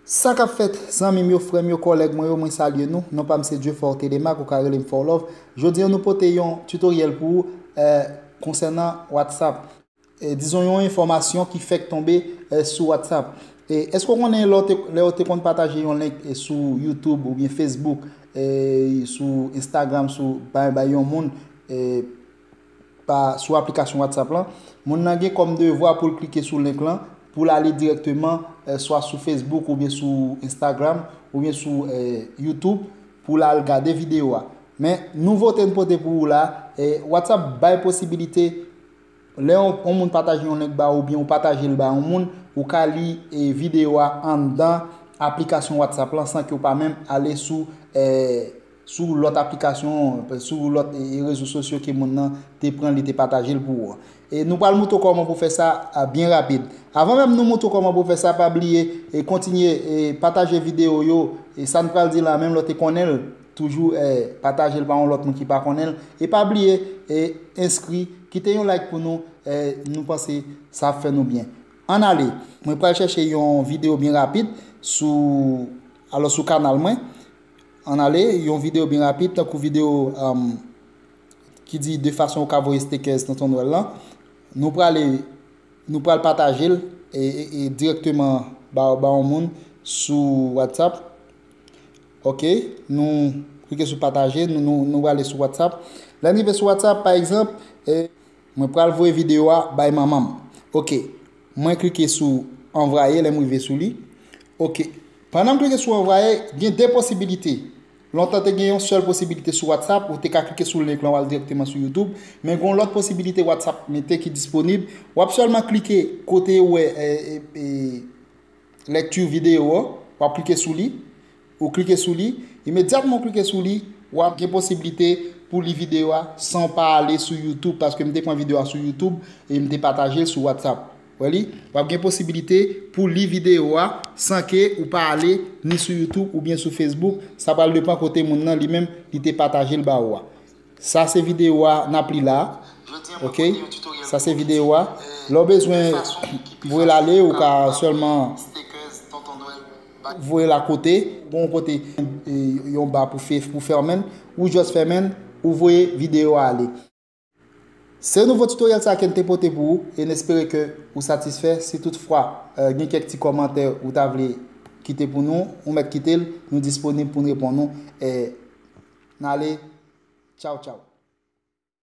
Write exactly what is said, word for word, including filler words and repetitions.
Sa k ap fèt, zanmi m yo, frè m yo, kòlèg mwen yo, mwen salye nou. Non pa m se Dieuforte Demac, ou ka rele m For Love. Jodi a nou pote yon tutoriel pou ou, eh, konsènan WhatsApp. Eh, dizon yon enfòmasyon ki fèk tonbe, eh, sou WhatsApp. Eh, èske w konnen lè w te, lè w te konn pataje yon link, eh, sou YouTube oubyen Facebook, eh, sou Instagram, sou bay, bay yon moun, eh, pa, sou aplikasyon WhatsApp lan, moun nan gen kòm devwa pou l klike sou link lan, pou l ale dirèkteman, eh, swa sou Facebook oubyen sou Instagram oubyen sou, eh, YouTube pou l al gade videyo a. Men, nouvote n pote pou ou la, eh, WhatsApp bay posibilite, lè yon, yon moun pataje yon link ba ou oubyen ou pataje l ba yon moun, ou ka li, eh, videyo a anndan aplikasyon WhatsApp lan san ke w pa menm ale sou, eh, sou lòt aplikasyon, sou lòt, e, e, rezo sosyo ke moun nan te pran, li te pataje l pou ou an. E nou pral moutre w kòman pou fè sa, a, byen rapid. Avan menm nou moutre w kòman pou fè sa, pa bliye, e, kontinye, e, pataje videyo yo. E sa n pral di la, menm lè w te konnen l, toujou, e, pataje l ba yon lòt moun ki pa konnen l. E pa bliye, e, enskri, kite yon like pou nou, e, nou panse sa ap fè nou byen. Ann ale, mwen pral chèche yon videyo byen rapid sou, alò, sou kanal mwen. Ann ale, yon videyo byen rapid, tankou videyo, um, ki di de fason ou ka voye stickers Tonton Nwèl lan. Nou prale, nou pral pataje l e, e, e dirèkteman ba, ba yon moun sou WhatsApp. Ok, nou klike sou pataje, nou, nou, nou prale sou WhatsApp. Lè n rive sou WhatsApp, pa egzanp, e, mwen pral voye videyo a bay manman m. Ok, mwen klike sou anvwaye lè m rive sou li. Ok, pandan m klike sou anvwaye, gen de posibilite. Lontan te gen yon sèl posibilite sou WhatsApp, ou te ka klike sou link lan, w al dirèkteman sou YouTube, men gen yon lòt posibilite WhatsApp mete ki disponib. W ap sèlman klike kote ou wè, e, e, e, lèkti videyo an, w ap klike sou li, ou klike sou li, imedyatman w klike sou li, w ap gen posiblite pou li videyo a san w pa ale sou YouTube, paske m te pran videyo a sou YouTube e m te pataje l sou WhatsApp. Wè li? W ap gen posiblite pou li videyo a san ke ou pa ale ni sou YouTube oubyen sou Facebook. Sa pral depann kote moun nan li menm li te pataje l ba ou a. Sa se videyo a n ap li la. Ok? Sa se videyo a. Lè w bezwen voye l ale, ou ka sèlman voye l akote. Gon kote, e, yon ba pou fè, pou fèmen l. Ou just fèmen l, ou voye videyo a ale. Se nouvo tutoriel sa ke n te pote pou ou, e n espere ke ou satisfè. Si toutfwa, e, gen kèk ti kòmantè ou ta vle kite pou nou, ou mèt kite l, nou disponib pou n reponn ou. E, n ale, tchaw, tchaw.